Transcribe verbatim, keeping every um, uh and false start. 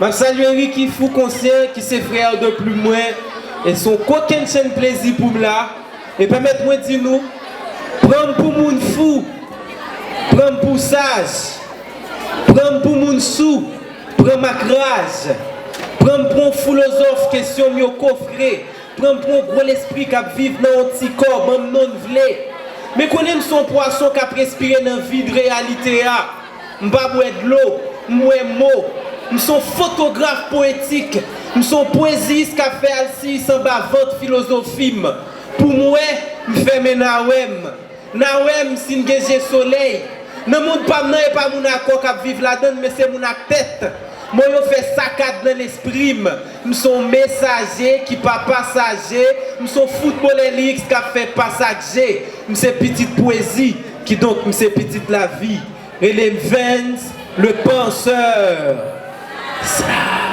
M ap salye Ricky Fou Konsyan, ki se frè de Plume mwen, e se yon kokennchenn plezi pou m la, e pèmèt mwen di nou, pran m pou moun fou, pran m pou saj, pran m pou moun sou, pran m ak raj, pran m pou yon filozòf, kesyon m yo kofre, pran m pou yon gwo lespri k ap viv nan yon ti kò, ban m non n vle. Men konnen m se yon pwason k ap respire nan vid reyalite a. M pa bwè dlo, m bwè mo. M se yon fotograf powetik. M se yon pweziyis k ap fè alsiyis anba vant filozofi m. Pou m wè, m fèmen nawè m. Nawè m, si n gen je solèy. Nan mond pa m nan, e pa moun ak kò k ap viv ladan l, men se moun ak tèt. Mo yo fè sakad nan lespri m. M se yon mesaje ki pa pasaje. M se yon foutbolè lirik k ap fè pas ak je. M se pitit pwezi, kidonk m se pitit lavi. Rele m Vens le Penseur. Sa.